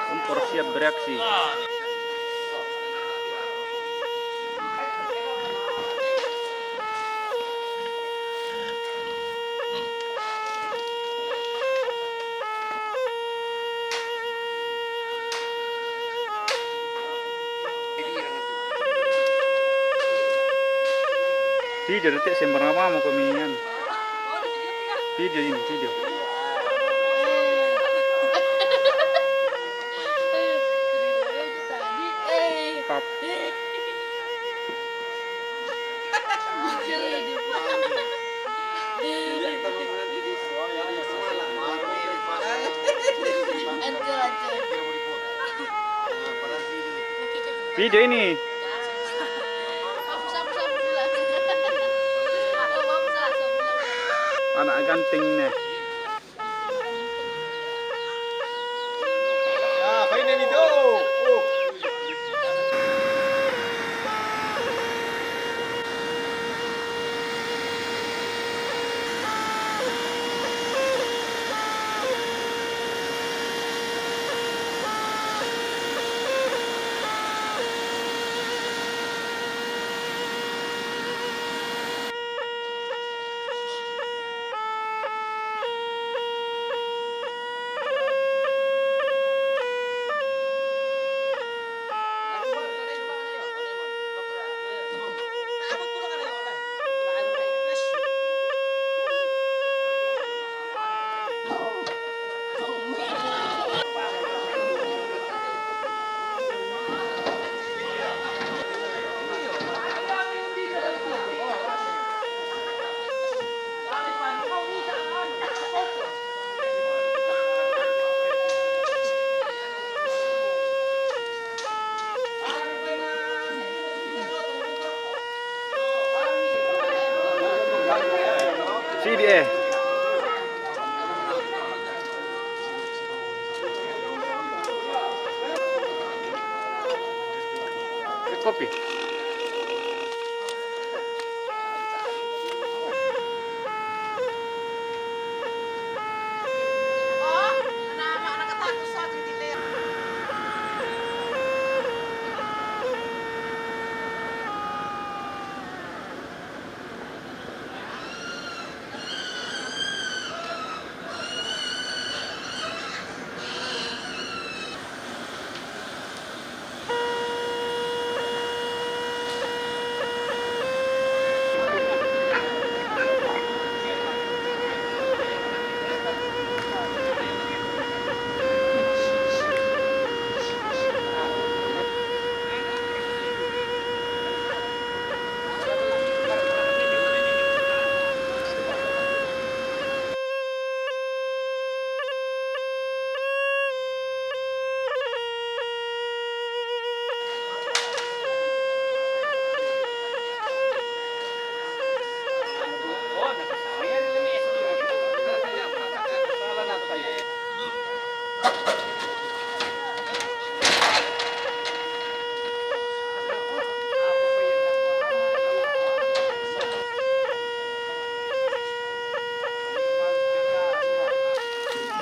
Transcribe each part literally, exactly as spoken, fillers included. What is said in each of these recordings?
Kompor siap bereaksi. Video detik sembarang apa mau kami anu. Video ini, video. Tap. Video ini. Anak ganteng nih. Sidi, eh. Eh, kopi.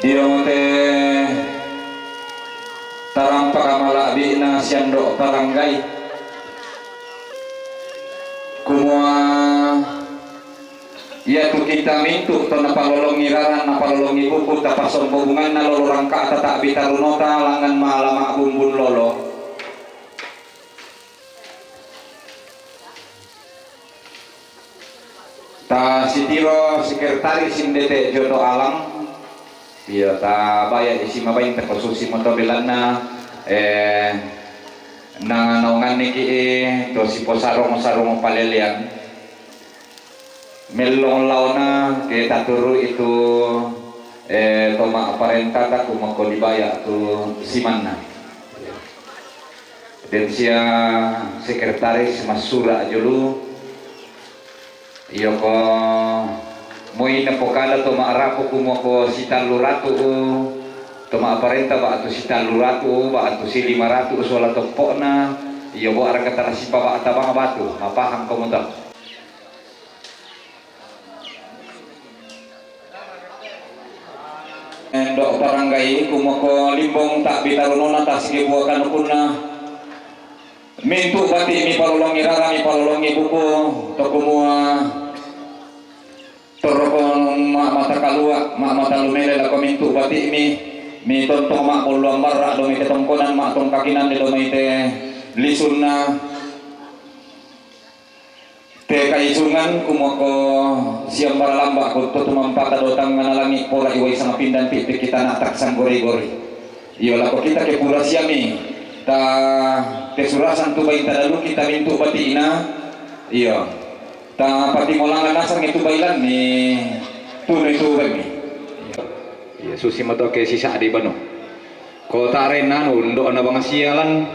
Iyo te tarampak amala'bi'na siando' palanggai. Kumua iatu kita mintu' to napalolongi rarang, napalolongi buku, tapasombo bunganna lolo rangka'ta ta'bi tarunota langngan mala ma'bumbun lolo. Ta sitiro sekretaris indete Joto Alang, iyo ta baya' isi mabain ta khususi moto belanna, eh, na naunganniki, eh, to siposarong-sarong palelean. Mellong laona ke taturu'i tu, eh, to Parentata kumako libaya tu simanna. Den sia sekretaris massura jolo. Iyako moi napokada to ma'rapu kumako sitallu ratu to ma'parenta ba'tu sitallu ratu ba'tu silima ratu sola toppo'na, iyo bo araga tala sipaba'ta bang batu, mapahang komo to. Endo paranggai kumako limbong ta'bi tarunona tasigi buakan ukunna. Mintu bati mipalolongi rara, mipalolongi buku, to kumua torroko ma mata kalua, ma mata lumele lako mintu bati mi, mitontong ma bolluang barra do mite tongkonan, ma tongkakinan do mite lisunna. Te kaisungan kumako siambara lamba ko to tumampata dotang ngana langi pora iwai sama pindan pi kita na tak sanggori-gori. Iyo lako kita ke pura siami ta kesurasan tu bainta dalu kita mintu batina. Iyo ta pati molangan nasang itu bailan ni tunu itu bemi. Iyo susi mato ke sisa di bano. Ko ta rena no undo na bangasialan.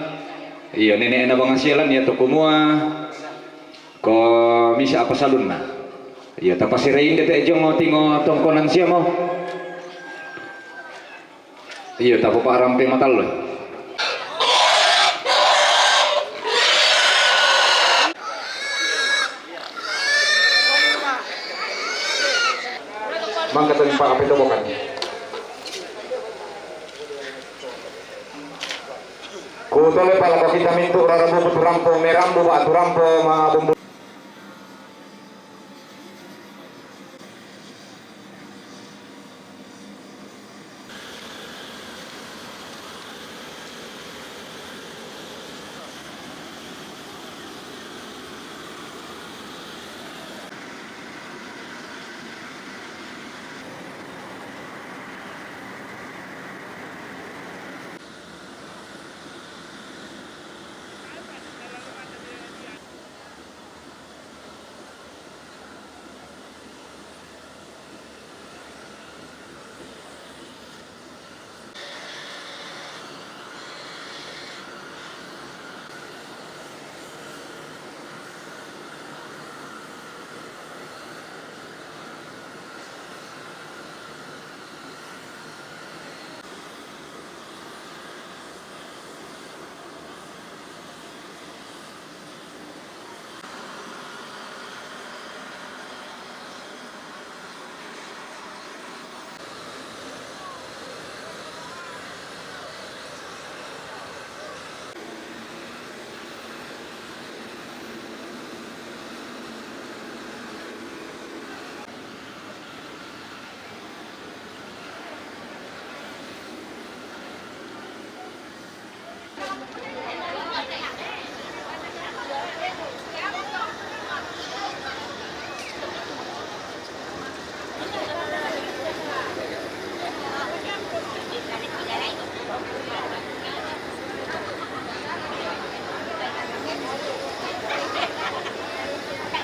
Iyo nene na bangasialan ya to kumua. Ko misa apa salunna? Iya, tapasirei ndete jongo tingo tongkonan siamo. Iya, tapaparampe matallo. Mangka tadi pa ape tobokan. Kutole pala ko kita mintu rara bubu turampo merambu ba turampo ma bumbu.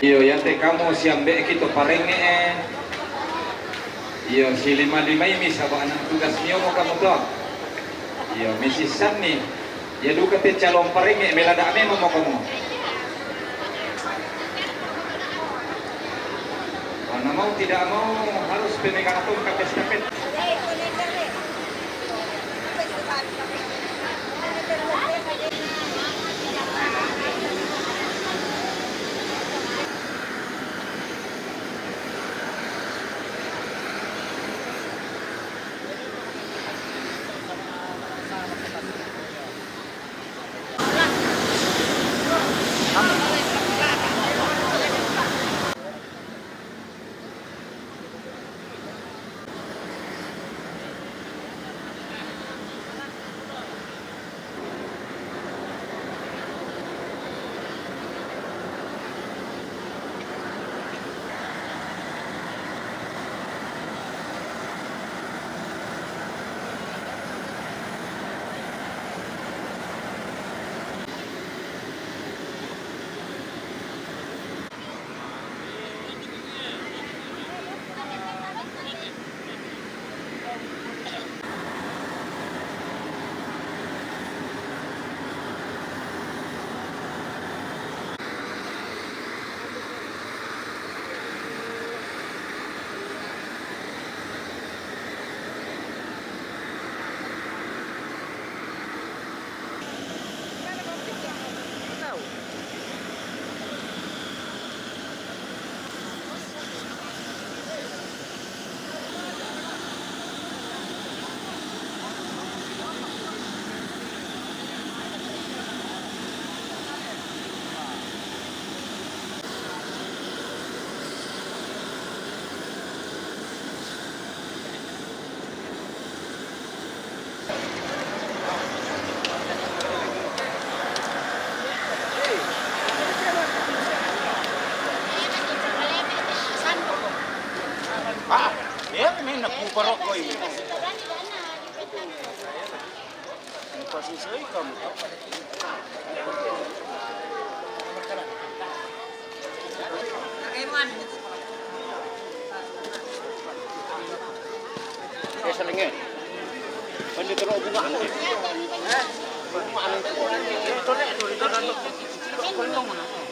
Iyo, yate kamu siambe' ki to parengnge' e. Iyo, silima-limai mi saba' anak tugas miomo kamu to. Iyo, misissanni. Iya duka te calon parengnge' melada' memang mo kamu. Karena mau tidak mau harus pemegang tongkat estafet.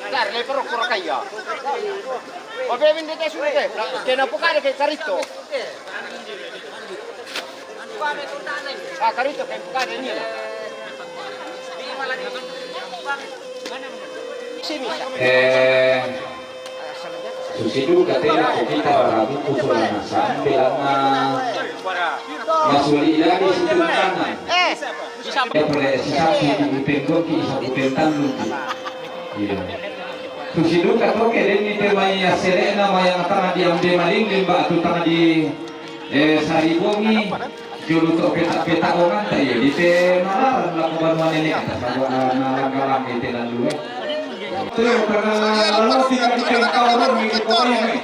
Dai, le però ancora caia. Vabbè, vendete subito. Che non può fare che caritto. Ah, caritto che può fare niente. Sì, mi sa. Eh, susiduka tena ko kita buku sola nasang, belanna masuli idadi situnana. Eh, Ya pole sisaki di penggoki isa bukan tanduki. Iya. Susiduka toke denni te mai asselena mai yang tanga di ambe malinggi mbak tu tanga di eh, saribongi. Julu to peta-peta orang ta iya di te malaran la ko banua nene kata sabua na langga-langga te lalu eh. Teo karena lalu tidak di tengkau orang di ko ini.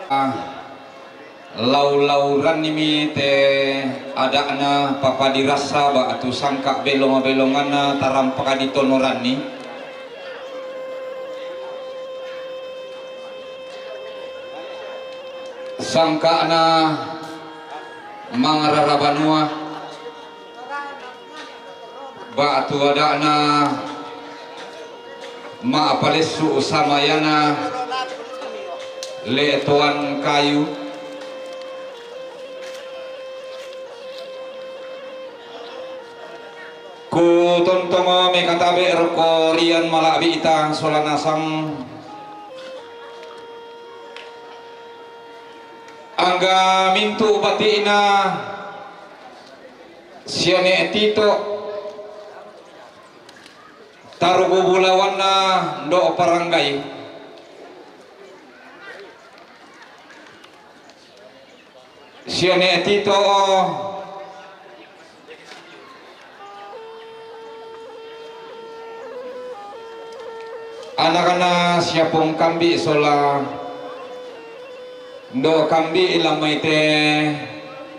Ah. Lau-lau rannimi te ada'na papadirassa ba'tu sangka belong-belonganna tarampaka ditonoranni. Sangka'na mangarara banua. Ba'tu ada'na ma'palessu samayana le'toan kayu. Ku tontongo mekatabe rokko rian mala'bi'ta sola nasang angga mintu bati'na Siane Tito, tarugu bulawanna Ndo Paranggai. Siane Tito, anakna Siapong Kambi sola Ndo Kambi lamai te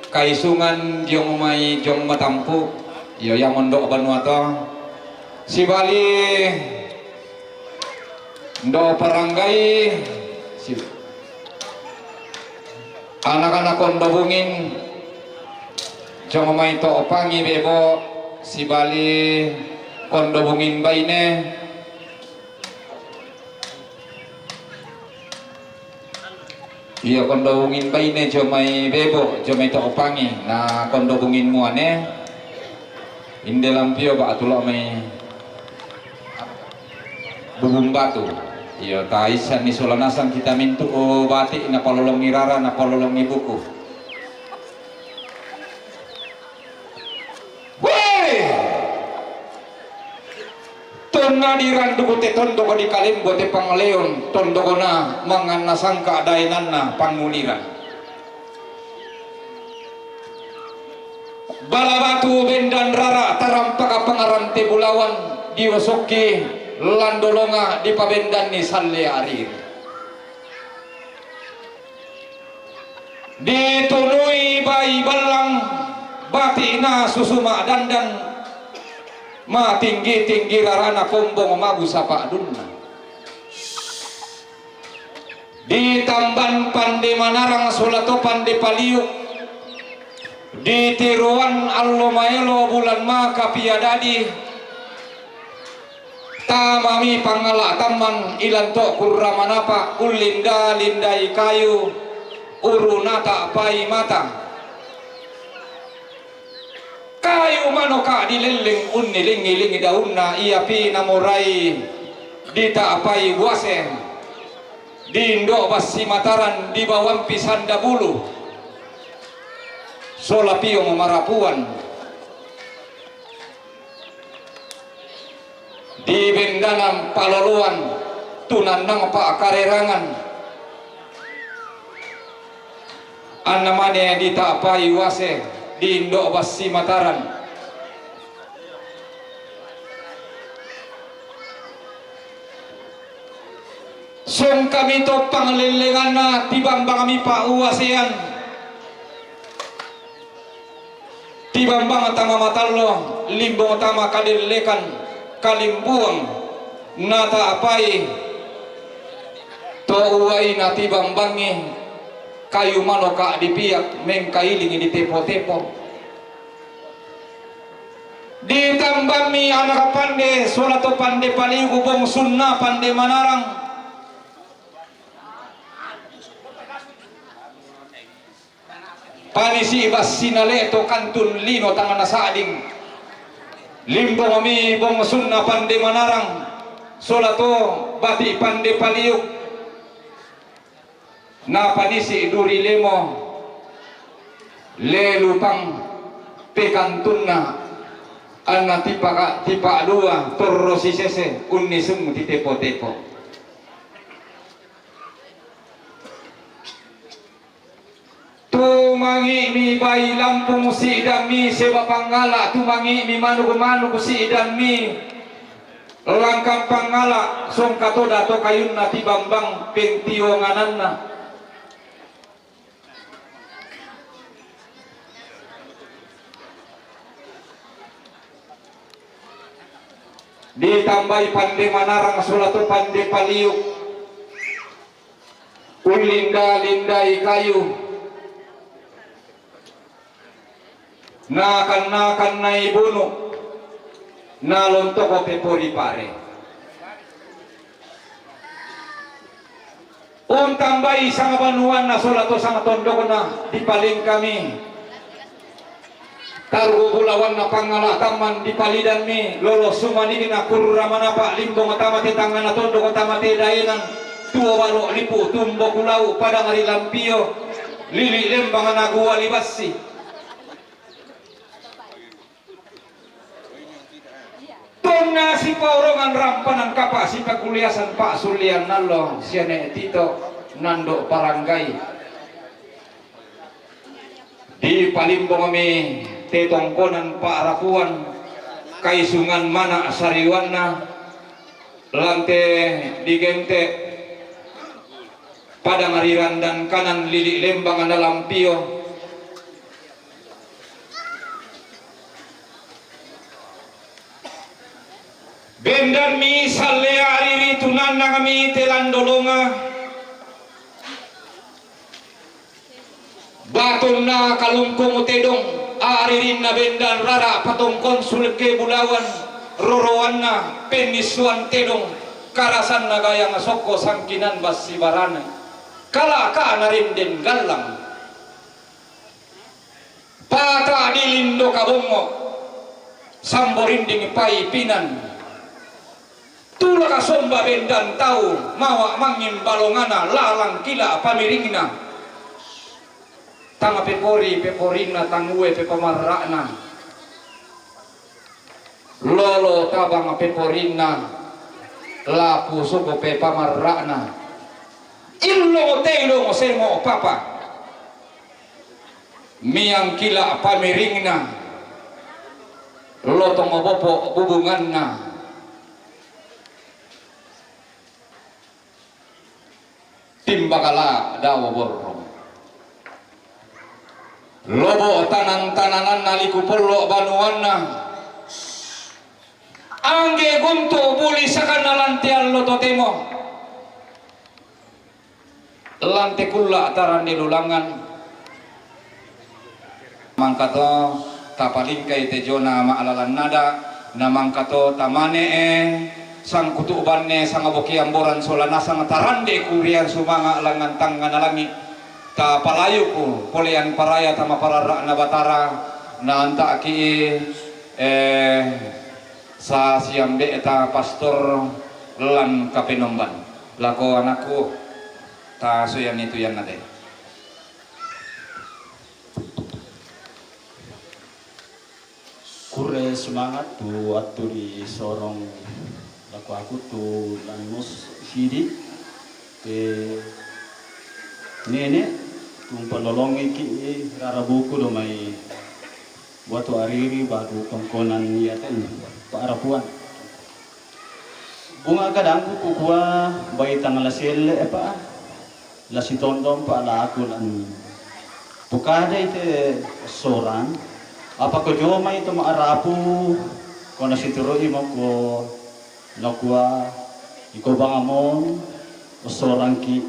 kaisungan jiong mai jiong matampu. Iyo, iamo Ndo banua to. Sibali Ndo Paranggai. Si-, anak-anak Kondo Bungin. Jiong mai to Pangi Bebo. Sibali Kondo Bungin baine. Iyo, Kondo Bungin baine, jiong mai Bebo, jiong mai to Pangi, na Kondo Bungin muane, inde lampio ba'tu lo mai Bubung Batu. Iyo, taissanni sola nasang kita mintu bati, napalolongi rara, napalolongi buku. Woi! Tonna diranduku te tondoko di Kalembo te Pangaleon, tondokona manganna sangka daenanna Panguliran. Bala batu bendan rara tarampaka pangaran te bulawan diosokki landolonga dipabendanni salle ariri. Ditunui bai ballang bati'na susuma dandan matinggi-tinggi rarana kombong mabu sapa'dunna. Ditamban pande manarang sola to pande paliu. Ditiruan allo maelo bulan maka pia dadi. Tamami pangala tamman ilanto kurra manapa ullinda-lindai kayu urunata pai mata. Kayu manoka dilelleng unnilingi-lingi daunna, iapi namorai ditapai buase dindo bassi mataran dibawampi sanda bulu sola piong marapuan. Di bendanan paloloan tunannang pa'karerangan. Anna mane ditapai wase dindo bassi mataran. Songkami to panglellenganna, tibambangmi pauasean, tibambang tama matallo, limbong tama kadellekan, kalimbuang, nataapai to uaina tibambangi, kayu manoka dipiak, mengkailingi ditepo-tepo. Ditambammi anak pande, sola to pande paliu, bongsunna pande manarang. Panisi bassina leto kantun lino tangana sading. Limbongmi bongsunna pande manarang, sola to bati pande paliu. Napanisi duri lemo, lelupang pekantunna, anna tipaka-, tipadua torro sisese unnisung titepo-tepo. Tumangi'mi bai lampung si'dammi seba pangngala, tumangi'mi manuk-manuk si'dammi langkang pangngala, songka to dato kayunna tibambang pentiongananna. Ditambai pande manarang sola to pande paliu, ullinda-lindai kayu, nakan-nakannai bunu, nalontoko pepori pare. Untambai sanga banuanna sola to sanga tondokna, dipalengkami. Tarugu bulawanna pangngala tamman dipalidanmi, lolo sumanigna kurra manapa limbong tama te tangngana tondok tama te daenang, tuo balo lipu tumbo kulau padang ri lampio, lili lembang nagua libassi. Tonna sipaorongan rampanan kapa sipakuliasan pa'sullian nallo siane tito nando paranggai. Dipalimbongmi te tongkonan pa'rapuan, kaisungan mana sariwanna, lante digente padang ri randan kanan lili lembang nalampio. Bendanmi sallea riri tunannangmi te landolonga. Batonna kalungkung tedong, aririnna bendan rara patongkon sulekke bulawan, roroanna pennissuan tedong, karasanna gayang sokko sangkinan bassi barane. Kalaka narenden gallang. Pata dilindo kabongo, sambo rinding paipinan. Tulaka somba bendan tau, mawa mangnging balongana, lalang kila pamiringna. Tang pepori, peporinna, tang ue, pepamarra'na. Lolo tabang peporinna, lapu suku pepamarra'na. Illo telo semo papa. Miang kila pamiringna, lotong bopo bubunganna. Timbagala dao borro. Lobo tanan-tanananna liku pollo banuanna. Angge guntu buli sakanna lantean lo totemo. Lante kulla tarande lulangan. Mangkato tapalingkai te jona ma'lalan nada, na mangkato tamane'e, sangkutu banne, sangaboki amboran sola nasang tarande kurian sumanga langan tangngana langi. Tapalayuku polean paraya tama pararra'na Batara, na anta'ki, eh, sa siambe'ta pastor lan kapenomban. Lako anakku, ta suyan itu yan nate. Kurre sumangat tu attu ri sorong lako aku tu lanus sidi te nene tumpa lolongiki rara buku do mai watu ariri baru tongkonan yaten pa'rapuan. Bunga kadangku kukua baitang la sielle apa, la sitondong pa laku lan. Pukadai te soran, apa ko jomai to maarapu, ko nasituru imo ko nakua, iko bangamon, o soran ki.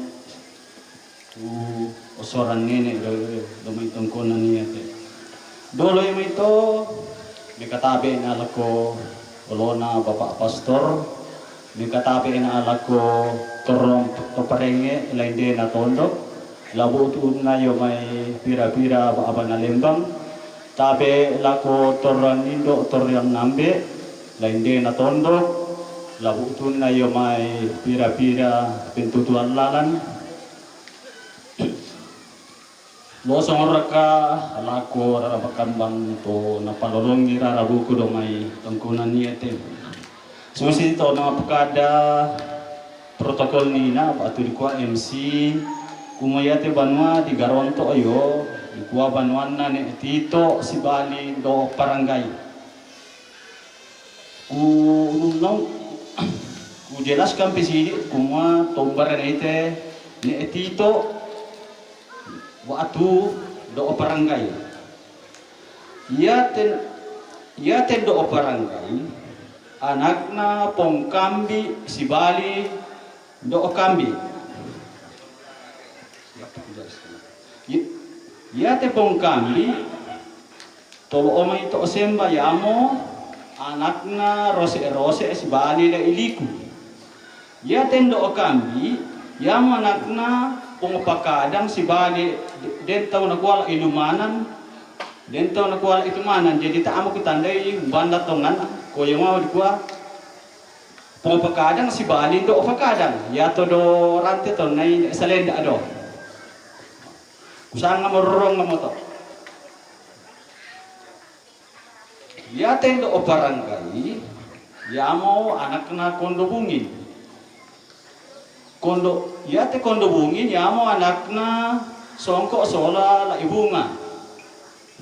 Tu osoran nene do, do mai tongkonan iate. Dolo i mai to, mekatabe na lako olona Bapak Pastor, mekatabe na lako torong to parenge lainde na tondok, labu tu na yo mai pira-pira ba abana lembang, tabe lako torong indo torong nambe, lainde na tondok, labu tu na yo mai pira-pira pintutuan lalan. Losong raka lako rara bakambang to napalolongi rara buku do mai tongkonan iate. Susi to na pukada protokol nina, batu dikua M C, kumo iate banua di Garonto yo, dikua banuanna ne Tito Sibali do Paranggai. Ku, ku jelaskan pe sidi, kumua tombara naite ne Tito watu do Paranggai. Iate, iate do Paranggai, anakna Pongkambi Sibali do Kambi. Ia, iate Pongkambi, tolo omai to semba yamo, anakna Rose-Rose Sibali le iliku. Iate do Kambi, yamo anakna Pongpakadang Sibali, de-, den tau nakuala ilumanan, den tau nakuala itumanan, jadi ta amo kutandai banda tongan, ko yamo dikua, Pongpakadang Sibali do Pakadang, yato do rante to nai salenda do. Kusanga mororong moto. Iate do Paranggai, yamo anakna Kondo Bungin. Kondo, iate Kondo Bungin, yamo anakna Songko sola la Ibunga.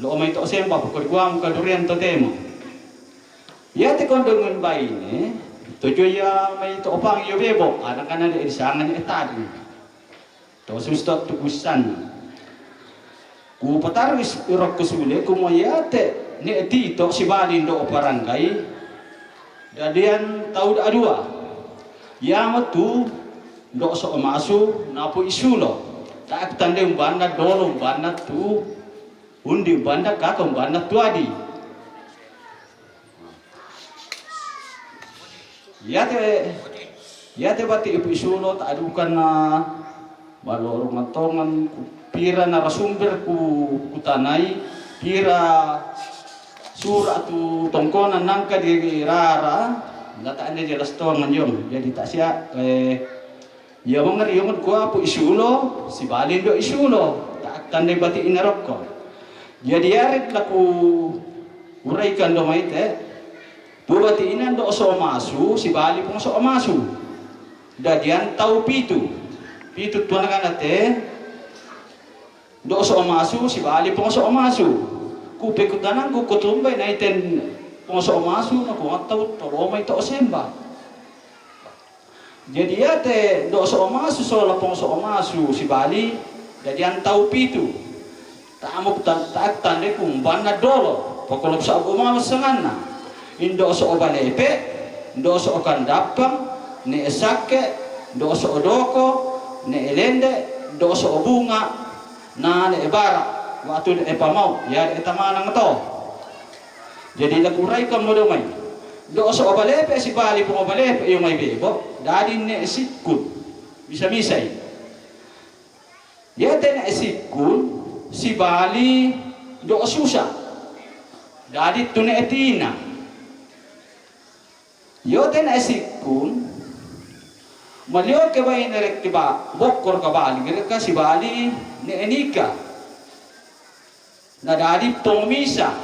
Lo omai to semba, pokok gua muka durian to temo. Iate Kondo Bungin baine, tojo ia mai to opang yo bebo, anakna de disangan etading. To susto tukusan. Ku pataris irok kusule, kumo iate, ne Tito Sibali do Paranggai, dadian tau da dua. Yamo tu, do so masu, napu isulo. Tak tande umbanda dolo umbanda tu, undi umbanda kaka umbanda tu adi. Iate, iate bati ipu isulo ta adukan na malorong tongan ku pira narasumber ku, kutanai, pira sura tu tongkonan nangka di rara, nda ta ande jelas tongan yong. Jadi ta sia, eh, Ia mangari yongon kua pu isulo, Sibali do isulo, ta tandai bati ina rokko. Jadi arit laku uraikan do maite, pu bati ina do so masu, Sibali pung so masu. Dadian tau pitu. Pitu tuan kanate, do so masu, Sibali pung so masu. Ku pekutanan ku kutumbai naiten pung so masu, na ku tau tolomai to semba. Jadi iate do so masu, so lapong so masu, Sibali, dadian tau pitu. Tamu ta-, ta-, tande kumbanna dolo, pokolop sa gumama sanganna. Indo so balepe, do so kandapang, ne sake, do so doko, ne lende, do so bunga, na ne bara, waktu de pamau, ya de tamanang to. Jadi laku urai ka modo mai. Do so obalepe Sibali pung obalepe iyo mai bebo. Dadi ne sikkun. Bisa-bisa i. Iate ne sikkun, Sibali do susa. Dadi tu ne tina. Iate ne sikkun, malio ke bai ne rek ke ba, bokkor ka Bali, gere ka Sibali ne nika. Na dadi pong misa,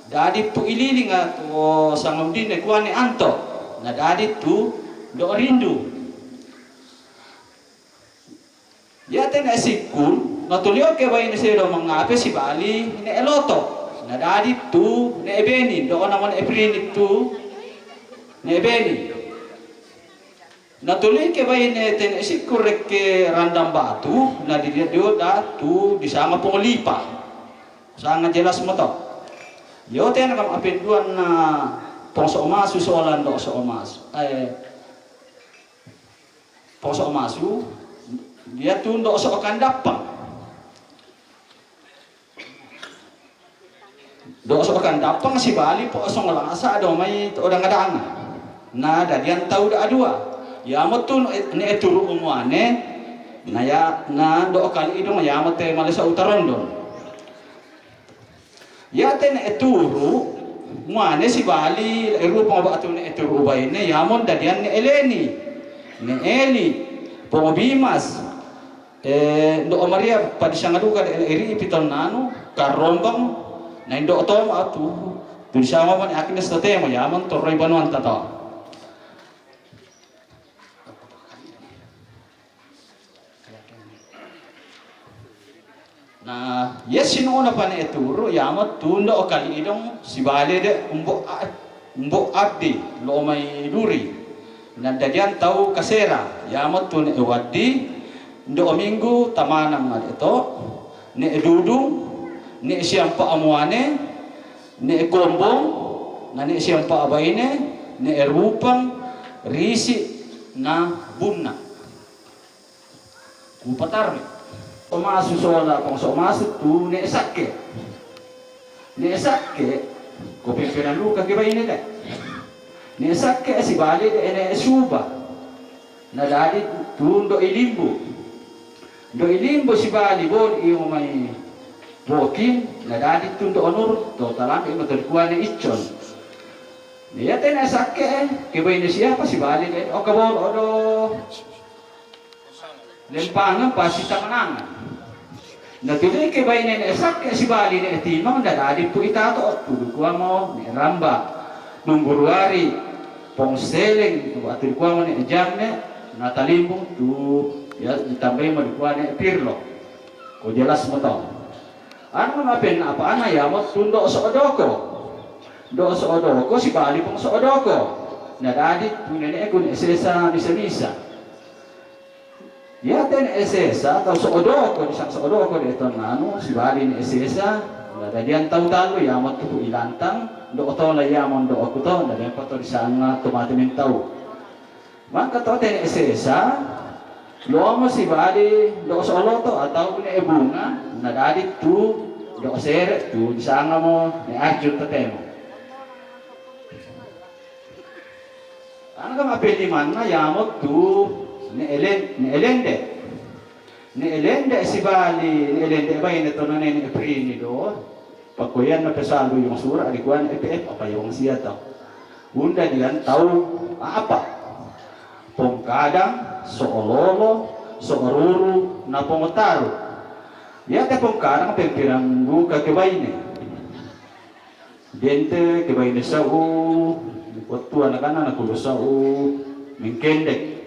dadi pu ililing ato sangam dine kuane anto, na dadi tu do rindu. Iate ne sikkun, na tulio ke bai ne sedo mangape Sibali ne loto, na dadi tu ne beni, do na mon eprini tu ne beni. Na tuli ke baine tene sikku rekke randang batu, na di dia dio datu disanga pong lipa. Sanga jelas mo to. Yo tena kam apenduan na pong so masu solan do so masu. Eh, pong so masu, dia tun do so kandappang. Do so kandappang si bali po so ngalasa do mai to danga-danga. Na dadian tau da adua. Ya mo tun ne eturu umuane. Na ya na do kali idong ya mo te malesa utarondon. Ya te ne eturu muane si bali eru pong ba tu ne eturu baine ya mo dadian ne eleni. Ne eli. Pong bimas. Eh, ndo o Maria padisanga duka de eri piton nanu karombang na indo o toma atu. Tulisama man akines to tema ya man toroi banuan tata. Na yes sinu ona pane eturu ya mo tundo o kali idong si bale de umbo a- umbo abdi lo mai duri. Na dadian tau kasera ya mo tun e waddi. Ndo o minggu tamanang ade to ne e dudung ne e siampa amuane ne e kombong na ne e siampa abaine ne e rupang risi na bunna. Kupatarmi. Omasu sola pong so masu tu ne e sakke. Ne e sakke ko pimpinan luka ke baine de. Ne e sakke si bali de ne e suba. Na dadi tun do ilimbu. Do ilimbu si bali bon iyo mai bokin na dadi tun do onur to talambe ima to kuane iccon. Ne ya tena sakke ke baine siapa si bali de o kabol odo. Lempangan pasi tanganangan. Na tuli ke baine ne sakke si bali ne timang da dadi pu itato tudu kuamo ne ramba. Nungguruari pong seleng tu atu kuamo ne jam ne na talimbung tu ya ditambai mo di kuane pirlo. Ko jelas mo to. Anu na pen apa ana ya mo tundo so odoko. Do so odoko si bali pong so odoko. Na dadi tu ne ne ku ne sesa misa-misa. Ya ten esesa tau so odoko ni sang so odoko de ton nanu si bali ni esesa. Na dadian tau talu ya mo tupu ilantang do otola ya mo do okuto na dadian pato di sanga tomate min tau. Maka to ten esesa lo mo si bali do so oloto atau ne ebunga na dadi tu do sere tu di sanga mo ne arjun tatemo. Ana kama pedi manna yamot tu ne elen ne elende. Ne elende si bali ne elende baine to ne ne prini do. Pakoyan na pesalu yung sura di kuan E P F apa yung siya to. Unda dian tau apa. Pongkadang so ololo so oruru na pongotaru. Ya te pongkadang pempirang buka ke baine. Dente ke baine sau, waktu anak-anak na kulo sau mengkendek.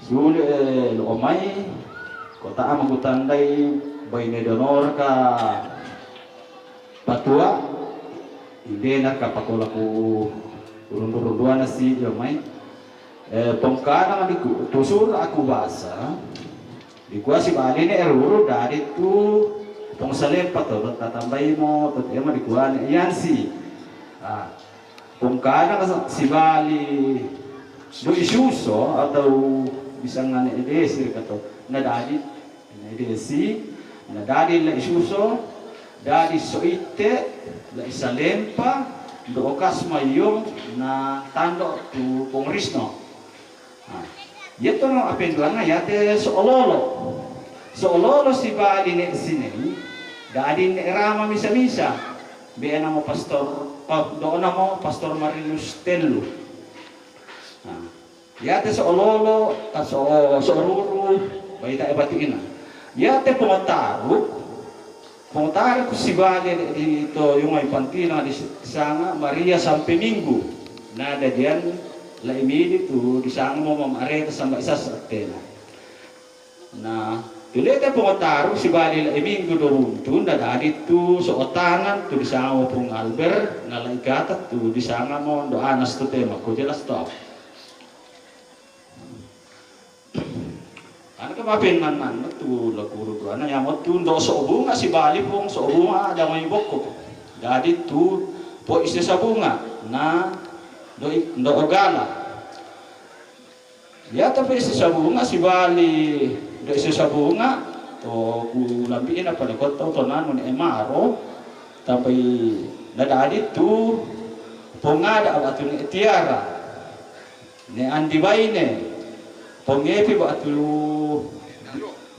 Sule lo omai kota ama kutandai baine donor ka patua. Indena ka pakola ku urun-urun duana si lo mai. Eh, pongkana di ku tusur aku basa. Di kuasi bali ne eruru dadi tu pong salempa to tatambai mo to tema di kuane iansi. Ah, pongkana si bali do isuso atau bisa ngane edesi kato na dadi na edesi na dadi la isuso dadi soite la isalempa do okas mayong na tando tu pongrisno. Nah, ya to no apenduanga ya te soololo. Soololo si bali ne sine. Dadi ne rama misa-misa. Be namo pastor, oh, do namo pastor Marinus Tellu. Nah, ya te soololo, ah, so sooruru, baita ebati ina. Ya te pongotaru, pongotaru ku si bali di to yung ay pantina di sanga Maria sampai Minggu. Na dadian la imidi tu di sanga mo mamareta samba isas atena. Na Pile te pongotaru sibali la iminggu do runtu, na dadi tu so'otanan tu disanga mo Pung Albert, na la ikata tu disanga mo ndo Anas tu tema ko jelas to. Ana ka mapen nan nan tu la kuru tu ana ya mo tu ndo so'o bunga sibali pung so'o bunga ada mai bokko. Dadi tu po ise sabunga na ndo i-, ndo ogala. Ya, tapi ise sabunga sibali do ise sabunga to ku lambi ina pada kota to nanu ne emaro, tapi na dadi tu pongada batu ne tiara ne andi baine pongepi batu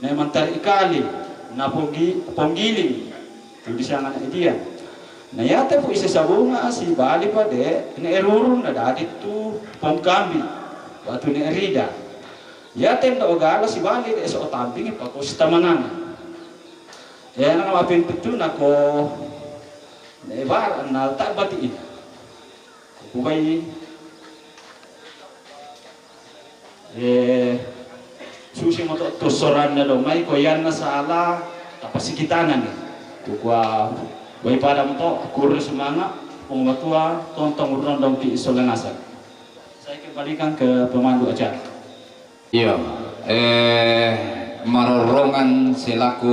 ne mantari ikali na ponggi-, ponggiling tu disanga ne dia. Na yate pu ise sabunga sibali pa de ne erurun na dadi tu pongkambi batu ne erida. Yate ndo ogala sibali de so otambingi pa ko sitamanana. E na mapin pitu na ko ne bar na tabati ina. Kubai Eh, susi mo to, to soranna do mai ko yanna sala tapasikitanan. Kukua bai pada mo to kurre sumanga, Pung Matua tontong urrondong ki isola nasang. Saya kembalikan ke pemandu acara. Iyo, eh, marorrongan selaku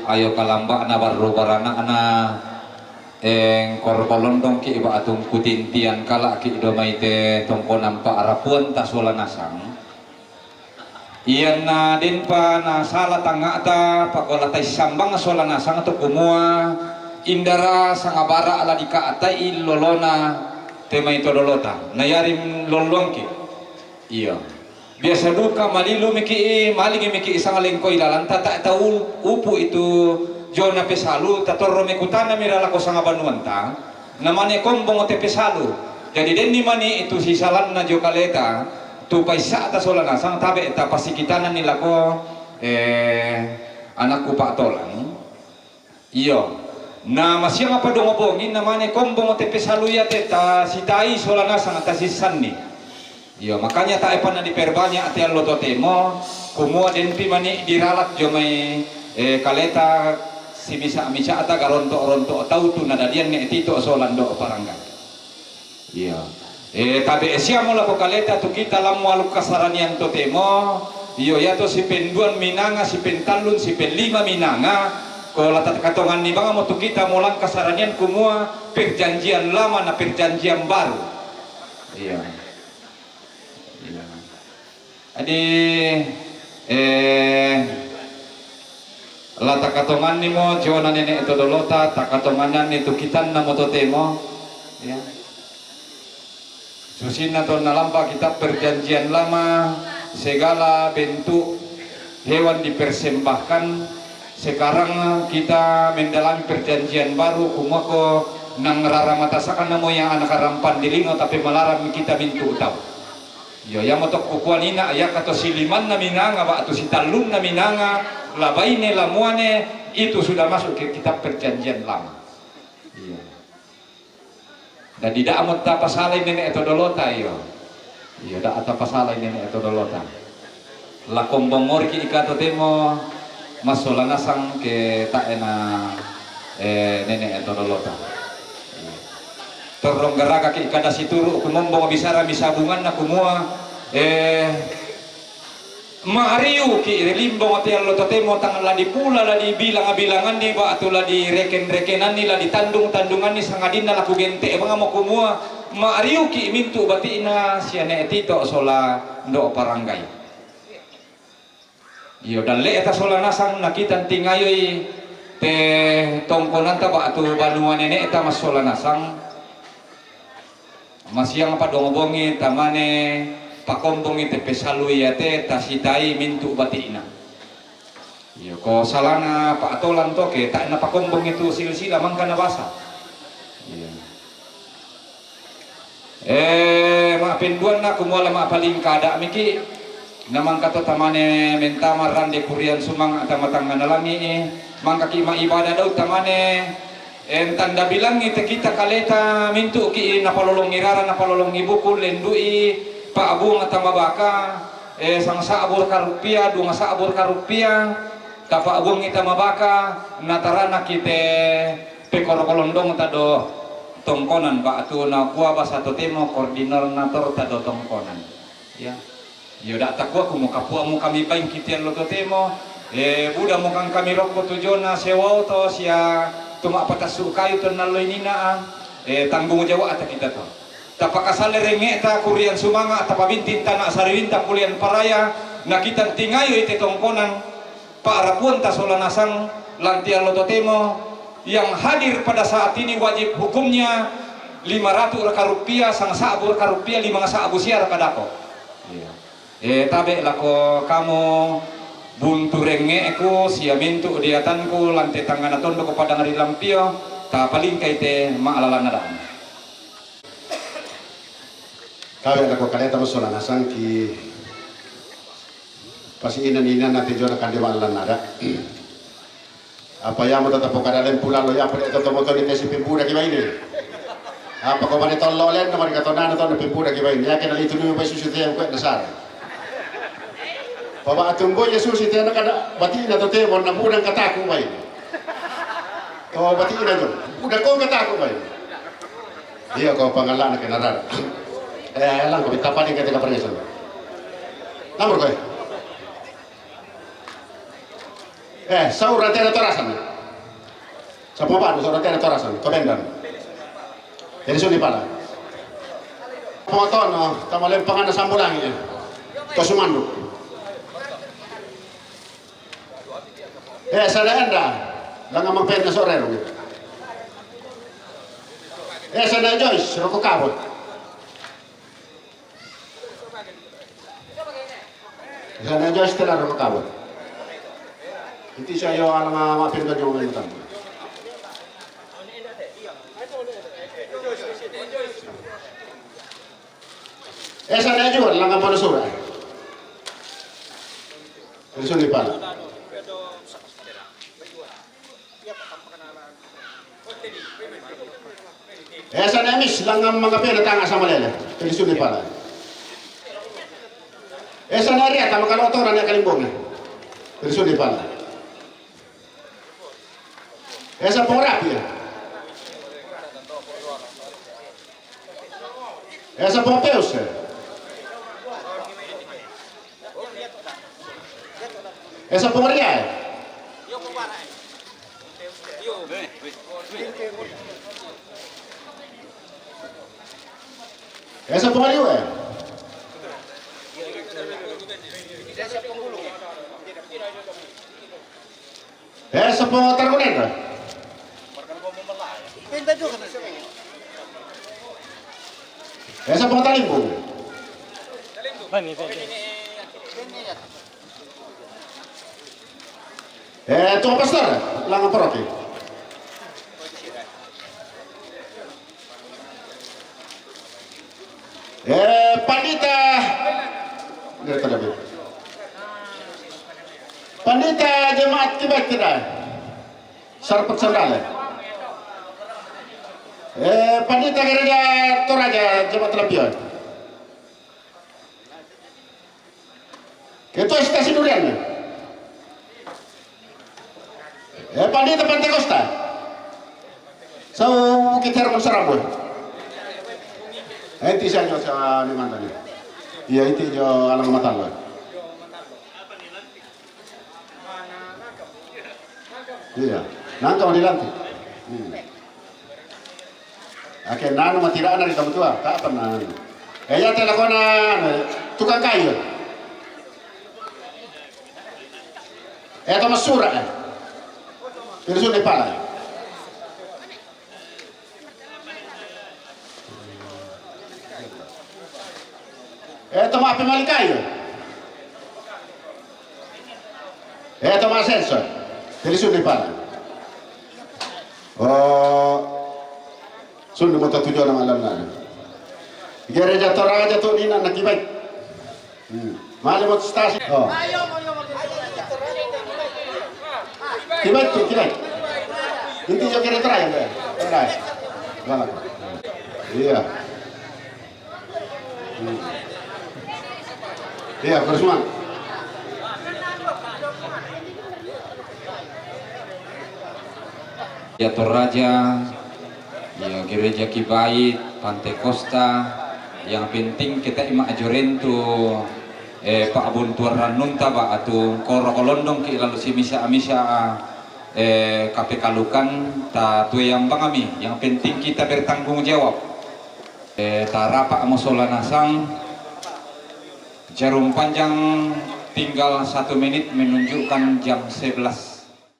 ayo kalamba'na barru barana'na, eh, korkolondongki' ba'tung kutintian kala'ki' do mai te tongkonan pa'rapuanta sola nasang. Ianna denpa nasala tangnga'ta, pakola taissambang sola nasang tu kumua, indara sangabara' la dika'tai lolona te mai to dolota, na iari lolloangki'. Iyo. Biasa duka malilu miki', malingi miki' sanglengkoi lalanta, ta' tau upu' itu jona pesalu, tatorro mekutana mira lako sangabanuanta, namane kombong te pesalu. Jadi denni mani itu sisalanna jo kaleta, tu paissa'ta sola nasang tabe' ta pasikitananni lako, eh, anakku pa'tolang. Iyo. Na masiang apa dongo bongi, namane kombong te pesalu iate ta sitai sola nasang ta sissanni. Iyo, makanya tae panna diperbanya' te allo totemo, kumua denpi mani diralat jo mai, eh, kaleta simisa-misa'ta garonto'-ronto' tau tu nadadian ne tito sola ndo parangga. Iya. Eh, tabe' siamo lako kaleta tu kita lammo aluk kasaranian totemo, iyo, iato sipenduan minanga, sipentallun, sipenlima minanga, ko la takatonganni bangamo tu kita molang kasaranian kumua perjanjian lama na perjanjian baru. Iya. Iya. Jadi, eh, la takatonganni mo jona nene' to dolota, takatonganni tu kitanna mo totemo, ya. Susinna to nalampa kitab Perjanjian Lama, segala bentuk hewan dipersembahkan. Sekarang kita mendalami Perjanjian Baru, kumako nang rara matasakna mo ya anak rampang di lino, tapi malaram kita mintu tau. Iyo, iamo tokko kukuan ina, iya kato silimanna minanga, ba'tu sitallunna minanga, la baine, la muane, itu sudah masuk ke kitab Perjanjian Lama. Iya. Dadi da'mo tapasalai nene' to dolota, iyo. Iyo, da'a tapasalai nene' to dolota. La kombong ngoriki ika totemo, massola nasang ke ta'ena, eh, nene' to dolota. Iya. Torrong garagaki' kada situru' kumombong bisara misabunganna kumua, eh, ma'riuki' ri limbong te allo totemo, tang la dipula, la dibilang-bilanganni, ba'tu la direken-rekenanni, la ditandung-tandunganni, sangadinna la kugente' bangamo kumua, ma'riuki' mintu' bati'na sia ne' tito sola ndo paranggai. Iyo, dalle'ta sola nasang nakita tingayoi te tongkonanta ba'tu banua nene'ta massola nasang. Masiang padongo bongi tamane pakombongi te pesalu iate tasitai mintu' bati'na. Iyo, ko salana pa'tolan to ke, ta' napakombongi tu silsila mangka nabasa. Iyo. Eh, ma'penduanna kumua la ma'palingkada miki', na mangka to tamane mentama rande kurian sumanga' tama tangngana langi'i, mangkaki' ma'ibadah dau tamane, eh, tanda bilangi te kita kaleta mintu'ki' napalolongi rara, napalolongi buku, lendu'i, pa'buang tama baka, eh, sangsa'bu ka ruppia, duang sa'bu ka ruppia, Kapa'buangngi ta mabaka, nataranakki te pekoro kolondongta do tongkonan, ba'tu nakua basa totemo koordinatorta do tongkonan. Ya. Iyo, da' takuaku mukapuamu kami baingki te allo totemo, e, buda mukang kami rokko tu jona sewao to sia tu ma'patassu kayu to nalloi nina'a, e, tanggung jawa'ta kita to. Tapakasale rengnge'ta kurian sumanga', tapabinting tana' sariwinta pulian paraya, nakitantingayo ite tongkonan, pa'rapuanta sola nasang lanti allo totemo, yang hadir pada saat ini wajib hukumnya lima ratus raka rupiah, sang sa'bu raka rupiah, limang sa'bu sia raka dako'. Iya. E, tabe' lako kamo buntu rengnge'ku sia mintu' diatanku lanti tangngana tondoko padang ri Lampio, tapalingkai te ma'lalanna da'na. Tabe' lako kaleta sola nasangki. Pasi'ina-inanna te jona kande ma'lalanna ada'. Apa iamo to tapokada lempu lallo, iya pole to tomotoni te sipembudaki baine. Apa ko mane tollo lenno mane katonana to pembudaki baine. Yake na itu dulu pai susu te yang kuat dasar. Paba atumbo Yesus itu anak ada batina to te monna budang kataku baine. To batina jo. Udah kau kataku baine. Iya, ko pangalla'na kenarara. Eh, lang ko tapani ketika pernyasang. Nomor ko. Eh, saura tena torasan. Sapo badu saura tena torasan, ko bendan. Jadi suni pala. Pomotono, tamalempangan sambulangi. To sumandu. Eh, sana enda. Langamang penna sore. Eh, sana Joyce, roko kabut. Sana Joyce tela roko kabut. Inti saya yo alama mapin ka jong main tamu. Eh, sana juga langamang sura. Jadi suni pala. Esa na mis langamang pena tanga sama lele. Pilisun di pala. Esa na ria tama kalo tora na kalimbongi. Pilisun di pala. Esa porapi ya. Esa popeus. Esa poria. Esa pongaliu. Esa pongatarunen. Esa pongatalimbu. Eh, Tuan Pastor, langamang paroki. Eh, Pandita, Pandita Jemaat Kibait kita. Sarpat sandale. Eh, Pandita Gereja Toraja Jemaat Lampion. Ketua Stasi Durian. Eh, Pandita Pantekosta. Sau kita Herman Sarambul. Eh, inti saya jo sa ni mantan. Iya, inti jo alang matang. Iya. Nangka mau dilantik. Hmm. Ake nanu matirana ri tau tua, kapan nanu? Eh, iya te lakona anu, tukang kayu. Eh, to masura eh. Pilisun di pala. Eh, to mape malikayu. Eh, to masensor. Pilisun di pala. Oh, sundu mo tatujuan nama alam nana. Gereja Toraja tu ni nak Kibait. Hmm. Mali mo stasi. Oh. Kibait tu, Kibait. Inti jo gereja Toraja, be. Toraja. Wala. Iya. Hmm. Iya, Kurisman. Gereja Toraja, ya, Gereja Kibait, Pantai Costa, yang penting kita ima ajoren tu, eh, pa'buntuan rannunta ba atu koro kolondong ki lalu si misa-misa, eh, kapekalukan ta tue ambang ami. Yang penting kita bertanggung jawab. Eh, tarapa mo sola nasang, jarum panjang tinggal satu menit menunjukkan jam sebelas